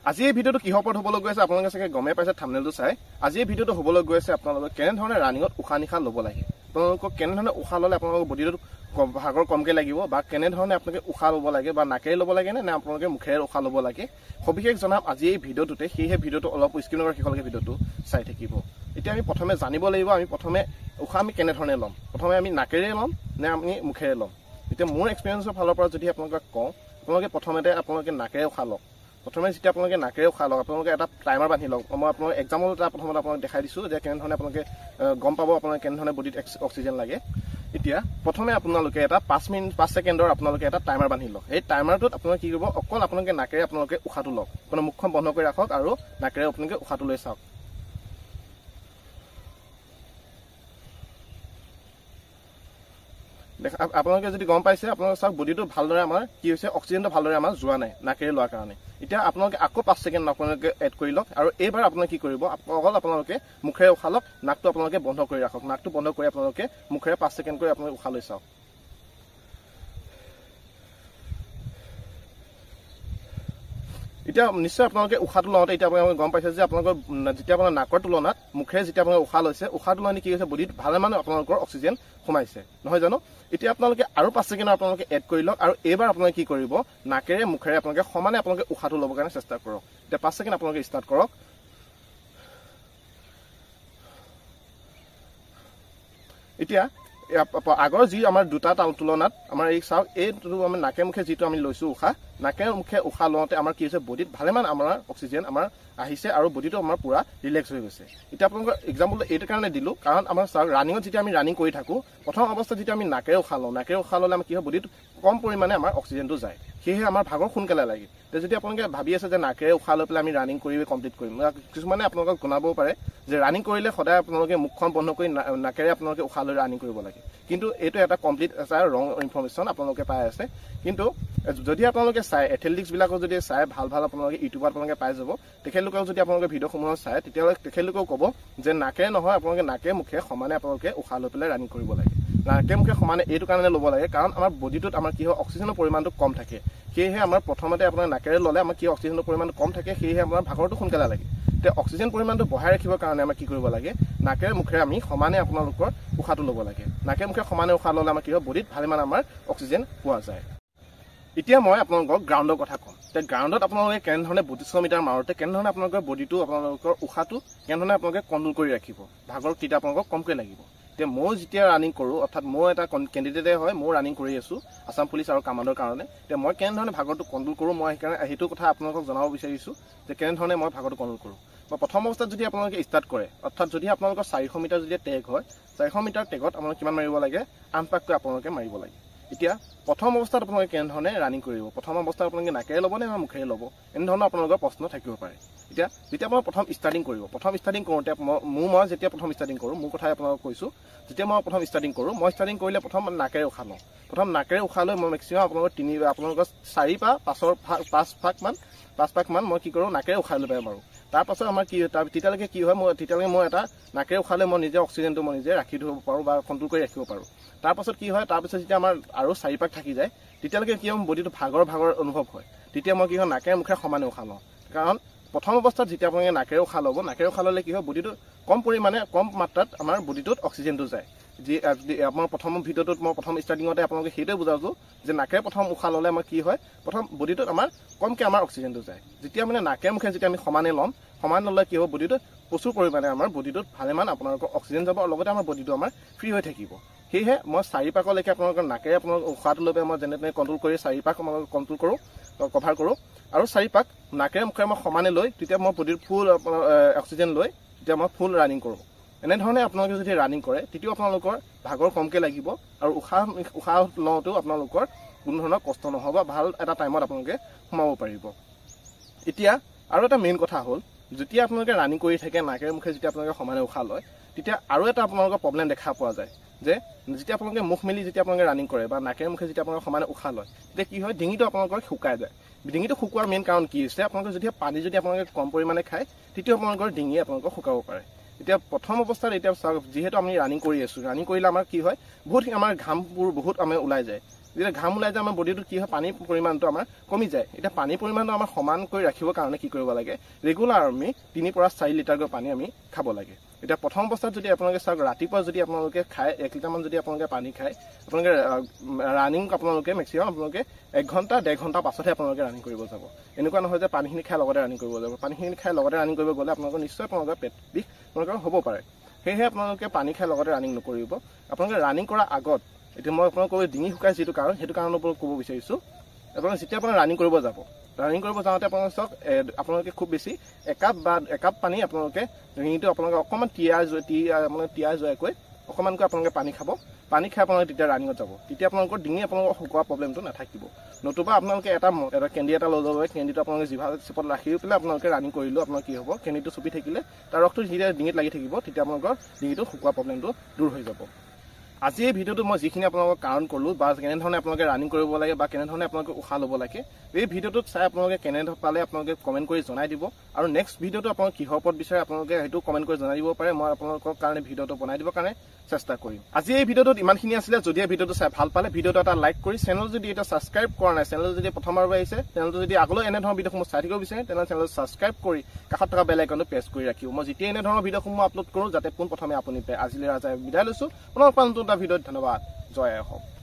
আজি এই ভিডিঅ'টো কিহৰ ওপৰত হ'বলৈ গৈ আছে আপোনালোকে চাগে গমেই পাইছে থাম্বনেইলটো চাই। আজি এই ভিডিঅ'টো হ'বলৈ গৈ আছে আপোনালোকে কেনেধৰণে ৰানিঙত উশাহ নিশাহ ল'ব লাগে, আপোনালোকক কেনেধৰণে উশাহ ল'লে আপোনালোকৰ বডিটোত ভাগৰ কমকৈ লাগিব বা কেনেধৰণে আপোনালোকে উশাহ ল'ব লাগে বা নাকেৰে ল'ব লাগে নে আপোনালোকে মুখেৰে উশাহ ল'ব লাগে সবিশেষ জনাম আজি এই ভিডিঅ'টোতে। সেয়েহে ভিডিঅ'টো অলপ স্ক্ৰীণৰ শেষলৈকে ভিডিঅ'টো চাই থাকিব। এতিয়া আমি প্ৰথমে জানিব লাগিব আমি প্ৰথমে উশাহ আমি কেনেধৰণে ল'ম, প্ৰথমে আমি নাকেৰে ল'ম নে আমি মুখেৰে ল'ম। এতিয়া মোৰ এক্সপিৰিয়েঞ্চৰ ফালৰ পৰা যদি আপোনালোকক কওঁ, আপোনালোকে প্ৰথমতে আপোনালোকে নাকেৰে উশাহ লওক। প্ৰথমে যেতিয়া আপোনালোকে নাকেৰে উশাহ লওক, আপোনালোকে এটা টাইমাৰ বান্ধি লওক। মই আপোনালোক এক্সাম্পল এটা প্ৰথমতে আপোনালোক দেখাই দিছোঁ যে কেনেধৰণে আপোনালোকে গম পাব আপোনালোকে কেনেধৰণে বডিত অক্সিজেন লাগে। এতিয়া প্ৰথমে আপোনালোকে এটা 5 মিনিট 5 ছেকেণ্ডৰ আপোনালোকে এটা টাইমাৰ বান্ধি লওক। এই টাইমাৰটোত আপোনালোকে কি কৰিব, অকল আপোনালোকে নাকেৰে আপোনালোকে উশাহটো লওক, আপোনাৰ মুখখন বন্ধ কৰি ৰাখক আৰু নাকেৰে আপোনালোকে উশাহটো লৈ চাওক। আপোনালোকে যদি গম পাইছে, আপোনালোকে চাওক বডিটো ভালদৰে আমাৰ কি হৈছে, অক্সিজেনটো ভালদৰে আমাৰ যোৱা নাই নাকেৰে লোৱাৰ কাৰণে। এতিয়া আপোনালোকে আকৌ 5 ছেকেণ্ড আপোনালোকে এড কৰি লওক আৰু এইবাৰ আপোনালোকে কি কৰিব, অকল আপোনালোকে মুখেৰে উশাহ লওক, নাকটো আপোনালোকে বন্ধ কৰি ৰাখক। নাকটো বন্ধ কৰি আপোনালোকে মুখেৰে 5 ছেকেণ্ড কৰি আপোনালোকে উশাহ লৈ চাওক। এতিয়া নিশ্চয় আপোনালোকে উশাহটো লওঁতে এতিয়া আপোনালোকে গম পাইছে যে আপোনালোকৰ যেতিয়া আপোনাৰ নাকৰ তুলনাত মুখেৰে যেতিয়া আপোনালোকে উশাহ লৈছে, উশাহটো লওঁতে কি হৈছে, বডিত ভালেমান আপোনালোকৰ অক্সিজেন সোমাইছে, নহয় জানো? এতিয়া আপোনালোকে আৰু 5 ছেকেণ্ড আপোনালোকে এড কৰি লওক আৰু এইবাৰ আপোনালোকে কি কৰিব, নাকেৰে মুখেৰে আপোনালোকে সমানে আপোনালোকে উশাহটো ল'বৰ কাৰণে চেষ্টা কৰক। এতিয়া 5 ছেকেণ্ড আপোনালোকে ষ্টাৰ্ট কৰক। এতিয়া আগৰ যি আমাৰ দুটা তুলনাত আমাৰ এই চাওক, এইটো আমাৰ নাকে মুখে যিটো আমি লৈছোঁ উশাহ, নাকে মুখে উশাহ লওঁতে আমাৰ কি হৈছে, বডিত ভালেমান আমাৰ অক্সিজেন আমাৰ আহিছে আৰু বডিটো আমাৰ পূৰা ৰিলেক্স হৈ গৈছে। এতিয়া আপোনালোকৰ এক্সাম্পলটো এইটো কাৰণে দিলোঁ কাৰণ আমাৰ চাওক ৰানিঙত যেতিয়া আমি ৰানিং কৰি থাকোঁ, প্ৰথম অৱস্থাত যেতিয়া আমি নাকেৰে উশাহ লওঁ, নাকেৰে উশাহ ল'লে আমাৰ কি হয়, বডিত কম পৰিমাণে আমাৰ অক্সিজেনটো যায়, সেয়েহে আমাৰ ভাগৰ সোনকালে লাগে। এতিয়া যদি আপোনালোকে ভাবি আছে যে নাকেৰে উশাহ লৈ পেলাই আমি ৰানিং কৰি কমপ্লিট কৰিম, কিছুমানে আপোনালোকক জনাবও পাৰে যে ৰানিং কৰিলে সদায় আপোনালোকে মুখখন বন্ধ কৰি নাকেৰে আপোনালোকে উশাহ লৈ ৰানিং কৰিব লাগে, কিন্তু এইটো এটা কমপ্লিট এটা ৰং ইনফৰ্মেশ্যন আপোনালোকে পাই আছে। কিন্তু যদি আপোনালোকে চাই এথলেটিক্সবিলাকো যদি চাই ভাল ভাল আপোনালোকে ইউটিউবত আপোনালোকে পাই যাব, তেখেতলোকেও যদি আপোনালোকে ভিডিঅ'সমূহ চায় তেতিয়াহ'লে তেখেতলোকেও ক'ব যে নাকেৰে নহয়, আপোনালোকে নাকে মুখে সমানে আপোনালোকে উশাহ লৈ পেলাই ৰানিং কৰিব লাগে। নাকে মুখে সমানে এইটো কাৰণে ল'ব লাগে কাৰণ আমাৰ বডিটোত আমাৰ কি হয়, অক্সিজেনৰ পৰিমাণটো কম থাকে। সেয়েহে আমাৰ প্ৰথমতে আপোনাৰ নাকেৰে ল'লে আমাৰ কি অক্সিজেনৰ পৰিমাণটো কম থাকে, সেয়েহে আমাৰ ভাগৰটো সোনকালে লাগে। এতিয়া অক্সিজেন পৰিমাণটো বঢ়াই ৰাখিবৰ কাৰণে আমাৰ কি কৰিব লাগে, নাকেৰে মুখেৰে আমি সমানে আপোনালোকৰ উশাহটো ল'ব লাগে। নাকে মুখে সমানে উশাহ ল'লে আমাৰ কি হয়, বডিত ভালেমান আমাৰ অক্সিজেন পোৱা যায়। এতিয়া মই আপোনালোকক গ্ৰাউণ্ডৰ কথা ক'ম। এতিয়া গ্ৰাউণ্ডত আপোনালোকে কেনেধৰণে 3200 মিটাৰ মাৰোঁতে কেনেধৰণে আপোনালোকৰ বডিটো, আপোনালোকৰ উশাহটো কেনেধৰণে আপোনালোকে কণ্ট্ৰল কৰি ৰাখিব, ভাগৰ তেতিয়া আপোনালোকক কমকৈ লাগিব। এতিয়া মই যেতিয়া ৰানিং কৰোঁ, অৰ্থাৎ মই এটা কেণ্ডিডেটে হয়, মই ৰানিং কৰি আছোঁ আছাম পুলিচ আৰু কামাণ্ডৰ কাৰণে। এতিয়া মই কেনেধৰণে ভাগৰটো কণ্ট্ৰল কৰোঁ, মই সেইকাৰণে সেইটো কথা আপোনালোকক জনাব বিচাৰিছোঁ যে কেনেধৰণে মই ভাগৰটো কণ্ট্ৰল কৰোঁ। বা প্ৰথম অৱস্থাত যদি আপোনালোকে ষ্টাৰ্ট কৰে, অৰ্থাৎ যদি আপোনালোকৰ 400 মিটাৰ যদি টেগ হয়, 400 মিটাৰ টেগত আপোনালোকে কিমান মাৰিব লাগে, 8 পাককৈ আপোনালোকে মাৰিব লাগে। এতিয়া প্ৰথম অৱস্থাত আপোনালোকে কেনেধৰণে ৰানিং কৰিব, প্ৰথম অৱস্থাত আপোনালোকে নাকেৰে ল'ব নে মুখেৰে ল'ব, এনেধৰণৰ আপোনালোকৰ প্ৰশ্ন থাকিব পাৰে। এতিয়া যেতিয়া আপোনালোকে প্ৰথম ষ্টাৰ্টিং কৰিব, প্ৰথম ষ্টাৰ্টিং কৰোঁতে মই যেতিয়া প্ৰথম ষ্টাৰ্টিং কৰোঁ, মোৰ কথাই আপোনালোকক কৈছোঁ, যেতিয়া মই প্ৰথম ষ্টাৰ্টিং কৰোঁ, মই ষ্টাৰ্টিং কৰিলে প্ৰথম নাকেৰে উশাহ লওঁ। প্ৰথম নাকেৰে উশাহ লৈ মই মেক্সিমাম আপোনালোকৰ আপোনালোকৰ 4 বা 5 পাকমান মই কি কৰোঁ, নাকেৰে উশাহ লৈ পেলাই মাৰোঁ। তাৰপাছত আমাৰ কি হয়, তেতিয়ালৈকে কি হয়, মই তেতিয়ালৈকে মই এটা নাকেৰে উশাহ লৈ মই নিজে অক্সিজেনটো মই নিজে ৰাখি থ'ব পাৰোঁ বা কণ্ট্ৰল কৰি ৰাখিব পাৰোঁ। তাৰপাছত কি হয়, তাৰপিছত যেতিয়া আমাৰ আৰু 4 পাক থাকি যায়, তেতিয়ালৈকে কি হয়, বডিটো ভাগৰ ভাগৰ অনুভৱ হয়। তেতিয়া মই কি হয়, নাকেৰে মুখে সমানে উশাহ লওঁ। কাৰণ প্ৰথম অৱস্থাত যেতিয়া আপোনালোকে নাকেৰে উশাহ ল'ব, নাকেৰে উশাহ ল'লে কি হয়, বডিটো কম পৰিমাণে কম মাত্ৰাত আমাৰ বডিটোত অক্সিজেনটো যায়। যি আপোনাৰ প্ৰথম ভিডিঅ'টোত মই প্ৰথম ষ্টাৰ্টিঙতে আপোনালোকে সেইটোৱে বুজাইছোঁ যে নাকেৰে প্ৰথম উশাহ ল'লে আমাৰ কি হয়, প্ৰথম বডিটোত আমাৰ কমকৈ আমাৰ অক্সিজেনটো যায়। যেতিয়া মানে নাকেৰে মুখে যেতিয়া আমি সমানে ল'ম, সমানে ল'লে কি হ'ব, বডিটোত প্ৰচুৰ পৰিমাণে আমাৰ বডিটোত ভালেমান আপোনালোকৰ অক্সিজেন যাব আৰু লগতে আমাৰ বডিটো আমাৰ ফ্ৰী হৈ থাকিব। সেয়েহে মই 4 পাকলৈকে আপোনালোকৰ নাকেৰে আপোনালোকৰ উশাহটো লৈ পেলাই মই যেনে তেনে কণ্ট্ৰল কৰি 4 পাক আপোনালোকক কণ্ট্ৰল কৰোঁ, কভাৰ কৰোঁ আৰু 4 পাক নাকেৰে মুখেৰে মই সমানে লৈ তেতিয়া মই বডিৰ ফুল অক্সিজেন লৈ তেতিয়া মই ফুল ৰানিং কৰোঁ। এনেধৰণে আপোনালোকে যদি ৰানিং কৰে তেতিয়াও আপোনালোকৰ ভাগৰ কমকৈ লাগিব আৰু উশাহ লওঁতেও আপোনালোকৰ কোনো ধৰণৰ কষ্ট নহ'ব, ভাল এটা টাইমত আপোনালোকে সোমাব পাৰিব। এতিয়া আৰু এটা মেইন কথা হ'ল, যেতিয়া আপোনালোকে ৰানিং কৰি থাকে নাকেৰে মুখে যেতিয়া আপোনালোকে সমানে উশাহ লয়, তেতিয়া আৰু এটা আপোনালোকৰ প্ৰব্লেম দেখা পোৱা যায় যে যেতিয়া আপোনালোকে মুখ মেলি যেতিয়া আপোনালোকে ৰানিং কৰে বা নাকেৰে মুখে যেতিয়া আপোনালোকে সমানে উশাহ লয়, তেতিয়া কি হয়, ডিঙিটো আপোনালোকৰ শুকাই যায়। ডিঙিটো শুকোৱাৰ মেইন কাৰণ কি হৈছে, আপোনালোকে যদি পানী যদি আপোনালোকে কম পৰিমাণে খায়, তেতিয়া আপোনালোকৰ ডিঙিয়ে আপোনালোকক শুকাব পাৰে। এতিয়া প্ৰথম অৱস্থাত এতিয়া চাওক, যিহেতু আমি ৰানিং কৰি আছোঁ, ৰানিং কৰিলে আমাৰ কি হয়, বহুত আমাৰ ঘামবোৰ বহুত আমাৰ ওলাই যায়। যেতিয়া ঘাম ওলাই যায় আমাৰ বডিটোত কি হয়, পানীৰ পৰিমাণটো আমাৰ কমি যায়। এতিয়া পানীৰ পৰিমাণটো আমাৰ সমান কৰি ৰাখিবৰ কাৰণে কি কৰিব লাগে, ৰেগুলাৰ আমি 3 পৰা 4 লিটাৰকৈ পানী আমি খাব লাগে। এতিয়া প্ৰথম অৱস্থাত যদি আপোনালোকে চাওক, ৰাতিপুৱা যদি আপোনালোকে খায় 1 লিটাৰমান যদি আপোনালোকে পানী খায়, আপোনালোকে ৰানিং আপোনালোকে মেক্সিমাম আপোনালোকে 1 ঘণ্টা 1.5 ঘণ্টা পাছতহে আপোনালোকে ৰানিং কৰিব যাব। এনেকুৱা নহয় যে পানীখিনি খাই লগতে ৰানিং কৰিব যাব। পানীখিনি খাই লগতে ৰানিং কৰিব গ'লে আপোনালোকৰ নিশ্চয় আপোনালোকৰ পেট বিষ আপোনালোকৰ হ'ব পাৰে। সেয়েহে আপোনালোকে পানী খাই লগতে ৰানিং নকৰিব। আপোনালোকে ৰানিং কৰাৰ আগত, এতিয়া মই আপোনালোকক ক'ব ডিঙি শুকাই যিটো কাৰণ, সেইটো কাৰণৰ ওপৰত ক'ব বিচাৰিছোঁ। আপোনালোকে যেতিয়া আপোনালোকে ৰানিং কৰিব যাব, ৰানিং কৰিব যাওঁতে আপোনালোকে চাওক, আপোনালোকে খুব বেছি একাপ বা একাপ পানী আপোনালোকে ডিঙিটো আপোনালোকে অকণমান তিয়াই যোৱাকৈ অকণমানকৈ আপোনালোকে পানী খাব। পানী খাই আপোনালোকে তেতিয়া ৰানিঙত যাব, তেতিয়া আপোনালোকৰ ডিঙি আপোনালোকৰ শুকোৱা প্ৰব্লেমটো নাথাকিব। নতুবা আপোনালোকে এটা কেণ্ডি এটা লৈ যাব, কেণ্ডিটো আপোনালোকে জিভা চিপত ৰাখি পেলাই আপোনালোকে ৰানিং কৰিলেও আপোনাৰ কি হ'ব, কেণ্ডিটো চুপি থাকিলে তাৰ ৰসটো যেতিয়া ডিঙিত লাগি থাকিব, তেতিয়া আপোনালোকৰ ডিঙিটো শুকোৱা প্ৰব্লেমটো দূৰ হৈ যাব। আজি এই ভিডিঅ'টো মই যিখিনি আপোনালোকক কাৰণ ক'লোঁ বা কেনেধৰণে আপোনালোকে ৰানিং কৰিব লাগে বা কেনেধৰণে আপোনালোকে উশাহ ল'ব লাগে, এই ভিডিঅ'টোত চাই আপোনালোকে কেনে পালে আপোনালোকে কমেণ্ট কৰি জনাই দিব। আৰু নেক্সট ভিডিঅ'টো আপোনালোকে কিহৰ ওপৰত বিচাৰে আপোনালোকে সেইটো কমেণ্ট কৰি জনাই দিব পাৰে। মই আপোনালোকৰ কাৰণে ভিডিঅ'টো বনাই দিবৰ কাৰণে চেষ্টা কৰিম। আজি এই ভিডিঅ'টোত ইমানখিনি আছিলে। যদি এই ভিডিঅ'টো চাই ভাল পালে ভিডিঅ'টো এটা লাইক কৰি, চেনেলটো যদি এতিয়া ছাবস্ক্ৰাইব কৰা নাই, চেনেলটো যদি প্ৰথমবাৰ আহিছে, চেনেলটো যদি আগলৈ এনেধৰণৰ ভিডিঅ'সমূহ চাই থাকিব বিচাৰে, তেনেহ'লে চেনেলটো ছাবস্ক্ৰাইব কৰি কাষত থকা বেল আইকনটো প্ৰেছ কৰি ৰাখিব। মই যেতিয়া এনেধৰণৰ ভিডিঅ'সমূহ আপলোড কৰোঁ যাতে পোনপ্ৰথমে আপুনি পায়। আজিলৈ ৰাজাই বিদায় লৈছোঁ। পুনৰ নতুন এটা ভিডিঅ'ত। ধন্যবাদ। জয় অসম।